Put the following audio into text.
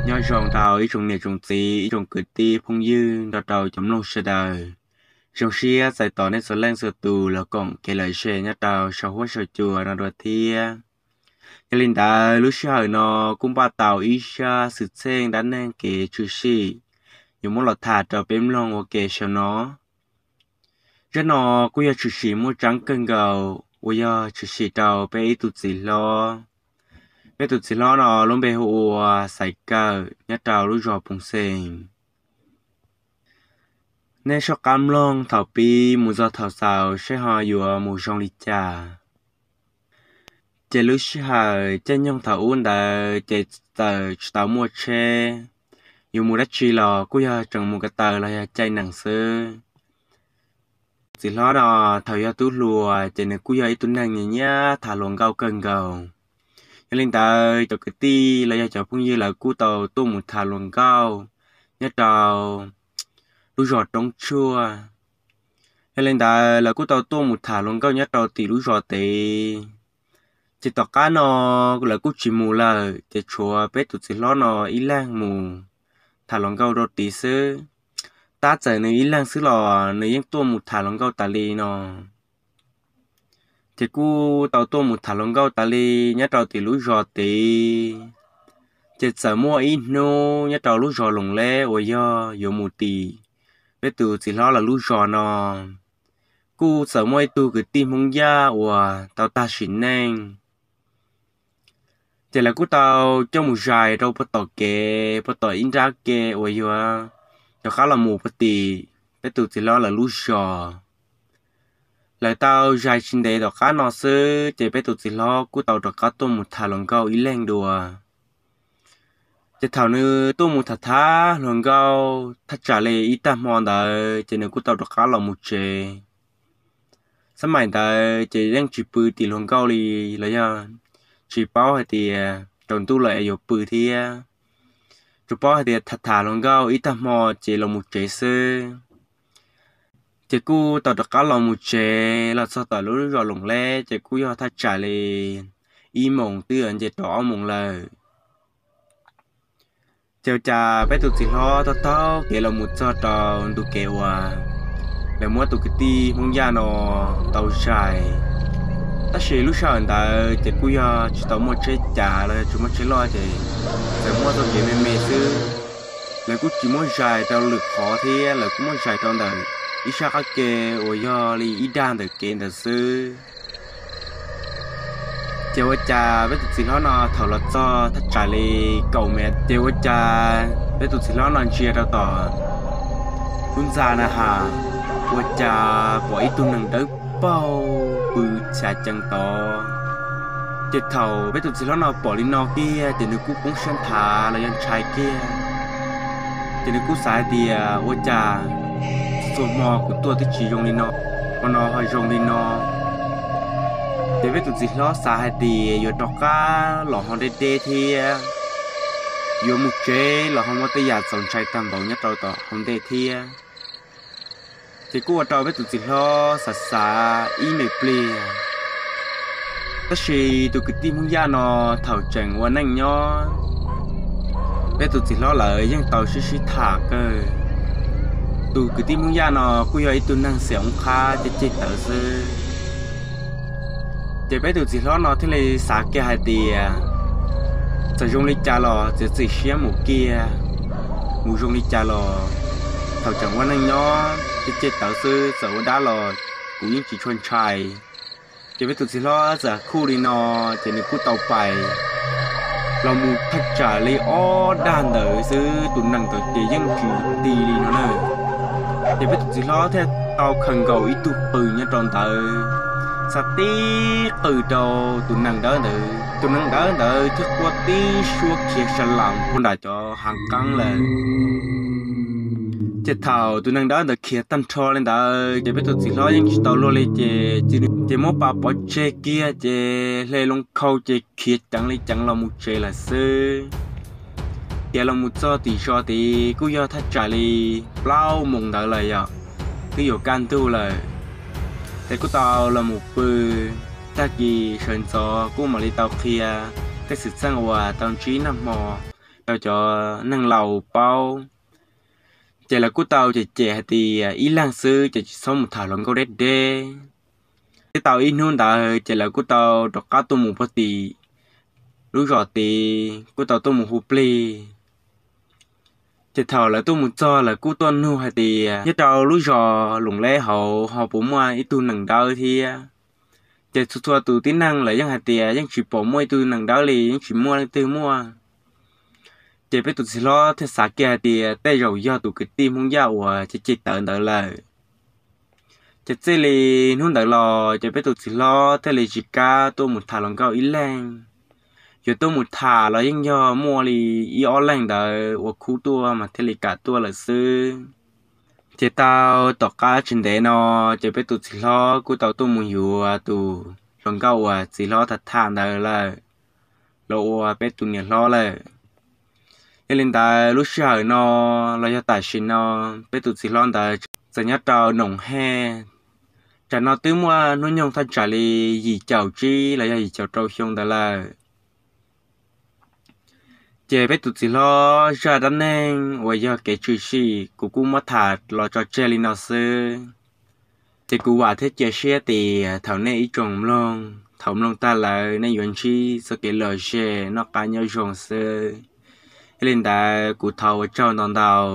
Nyob zoo rau ib tsoom niam tsoom txiv, ib tsoom kwv tij phooj ywg nrog rau cov mloog sawv daws. Zoo siab txais tos nej txhua leej txhua tus los koom kev lom zem nyob rau saum huab saum cua no dua thiab. Yog li ntawd lub sij hawm no kuj npaj tau ib zaj xwm txheej dab neeg kev tshwm sim yuav muab los tham rau peb mloog ua ke saum no. Zaj no kuj yog tshwm sim muaj tseeb kawg nkaus uas yog tshwm sim rau peb ib tug txiv hlob. Peb tus txiv hlob no lub npe hu ua Xaiv Kawm nyob rau lub zos Poo Xees. Nej soj qab mloog thaum pib mus txog thaum xaus saib ho yuav mus zoo li cas. Ces lub sij hawm caij nyoog thaum ub ntawd ces txawm tsis tau muaj tsheb, yuav mus dab tsi los kuj yog tseem mus ko taw los yog caij nees xwb. Txiv hlob no thaum yog tub hluas ces nws kuj yog ib tug neeg nyiam nyiam tham hluas nkauj kawg nkaus. Yog li ntawd cov kwv tij los yog cov phooj ywg lawv kuj tau tuaj mus tham hluas nkauj nyob rau lub zos Roob Tshuaj. Yog li ntawd lawv kuj tau tuaj mus tham hluas nkauj nyob rau tim lub zos tid. Ces tom qab no lawv kuj tsis mus lawm ces tshuav peb tus txiv hlob no ib leeg mus tham hluas nkauj rau tid xwb. Tab txawm nws ib leeg xwb los nws yeej tuaj mus tham hluas nkauj tas li no. Ces kuj tau tuaj mus tham hluas nkauj tas li nyob rau tim lub zos tid. Ces txawm muaj ib hnub nyob rau lub zos Loos Leb uas yog yuav mus tim peb tus txiv hlob lawv lub zos no, kuj txawm muaj ib tug kwv tij Hmoob Yaj uas tau tag sim neej. Ces lawv kuj tau coj mus zais rau puag tom kev, puag tom ib nrab ke uas yuav rov qab los mus puag tim peb tus txiv hlob lawv lub zos. Lawv tau zais tsis ntev tom qab no xwb ces peb tus txiv hlob kuj tau rov qab tuaj mus tham hluas nkauj ib leeg dua. Ces thaum nws tuaj mus tham tham hluas nkauj thaj tsam li ib tag hmo ntawd ces nws kuj tau rov qab los mus tsev. Xab maim ntawd ces yeej tsis pw tim hluas nkauj li los yog tsis paub hais tias tsaus ntuj lawm es yuav pw thiab. Tsuas paub hais tias tham tham hluas nkauj ib tag hmo ces los mus tsev xwb. Ces kuj tau rov qab los mus tsev, los txog tom lub zos Loos Leb ces kuj yog thaj tsam li ib moos twb yuav nce rau ob moos lawm. Ces ua cas peb tus txiv hlob taug taug kev los mus txog rau ntu kev uas lawv muab tus kwv tij Hmoob Yaj no tau zais. Tab sis lub sij hawm ntawd ces kuj yog tsis tau muaj tsheb cav los yog tsis muaj tsheb loj ces txawm muaj txoj kev me me xwb. Lawv kuj tsis muab zais rau lwm qhov thiab, lawv kuj muab zais rau ntawm ib sab qab ke uas yog li ib dag ntawm kev ntawd xwb. Ces ua cas peb tus txiv hlob no thaum los txog thaj tsam li kaum mev ces ua cas peb tus txiv hlob no ntsia rau tom lub ntxa na has, ua cas pom ib tug nees dawb paug pw chav ceev tod. Ces thaum peb tus txiv hlob no pom li no kiag ces nws kuj poob siab nthav los yog ntshai kiag. Ces nws kuj xav hais tias ua cas txhua hmo kuv tuaj twb tsis zoo li no, hmo no ho zoo li no. Ces peb tus txiv hlob xav hais tias yuav rov qab los ho deb deb thiab, yuav mus tsev los ho muaj tej yam txaus ntshai tag npaum nyob rau tom hauv ntej thiab. Ces kuj ua rau peb tus txiv hlob xav xav ib me pliag. Tab sis tus kwv tij Hmoob Yaj no thaum tseem ua neej nyob, peb tus txiv hlob lawv yeej tau sib sib tham kawg. Tus kwv tij Hmoob Yaj no kuj yog ib tug neeg xiam oob qhab ceg ceg tawv xwb. Ces peb tus txiv hlob no thiaj li xav kiag hais tias txawm zoo li cas los txiav txim siab mus kiag, mus zoo li cas los thaum tseem ua neej nyob ceg ceg tawv xwb, txawm ua dab los kuv yeej tsis tshua ntshai. Ces peb tus txiv hlob txawm khuj li no, ces nws kuj tau pais los mus thaj tsam li ob dag ntawd xwb, tus nees ntawd ces yeej tsis ti li no na. Ces peb tus txiv hlob thiaj tau khaws nkaus ib tug qws nyob rau ntawd, xa tib qws rau tus nees dawb ntawd, tus nees dawb ntawd thiaj quaj tib suab khiav sa las puag nram cov hav qeeb lawm. Ces thaum tus nees dawb ntawd khiav tag nrho li ntawd ces peb tus txiv hlob yeej tsis tau luag li ces, ces muab pas pov tseg kiag ces hle loo khau ces khiav ceev li ceev los mus tsev lawm xwb. Khiav los mus txog tim zos tid kuj yog thaj tsam li plaub moos ntawd lawm yom, twb yuav kaj ntug lawm. Ces kuj tau los mus pw, tag kis sawv ntxov kuj mam li tau qhia tej xwm txheej uas tau ntsib nag hmo rau cov neeg laus paub. Ces lawv kuj tau cem cem hais tias ib leeg xwb ces tsis txhob mus tham hluas nkauj deb deb. Twb tau ib hnub ntawd ces lawv kuj tau rov qab tuaj mus puag tim lub zos tid, kuj tau tuaj mus hu plig. Ces thaum lawv tuaj mus txog lawv kuj tuaj nug hais tias nyob rau lub zos Loos Leb hauv ho puas muaj ib tug nees dawb thiab. Ces txhua txhua tus tib neeg lawv yeej hais tias yeej tsis pom muaj ib tug nees dawb li, yeej tsis muaj leej twg muaj. Ces peb tus txiv hlob thiaj xav kiag hais tias tej zaum yog tus kwv tij Hmoob Yaj uas ceg ceg tawv ntawd lawm. Ces txij li hnub ntawd los ces peb tus txiv hlob thiaj li tsis kam tuaj mus tham hluas nkauj ib leeg. Yuav tuaj mus tham los yeej yog muaj li ib ob leeg ntawd ua khub tuaj mas thiaj li kam tuaj lawm xwb. Ces tau tom qab tsis ntev no ces peb tus txiv hlob kuj tau tuaj mus yuav tus hluas nkauj uas txiv hlob tham tham ntawd lawm los ua peb tus niam hlob lawm. Yog li ntawd lub sij hawm no los yog tam sim no peb tus txiv hlob ntawd txawm nyob rau Noom Hej. Tsam no twb muaj hnub nyoog thaj tsam li yim caum tsib los yog yim caum rau xyoo ntawd lawm. Ces peb tus txiv hlob zaj dab neeg uas yog kev tshwm sim kuv kuj muab tham los tso tseg li no xwb. Ces kuv vam thiab cia siab tias thaum nej ib tsoom mloog, thaum mloog tag lawm nej yuav ntsib txoj kev lom zem noj qab nyob zoo xwb. Yog li ntawd kuv thov ua tsaug ntau ntau.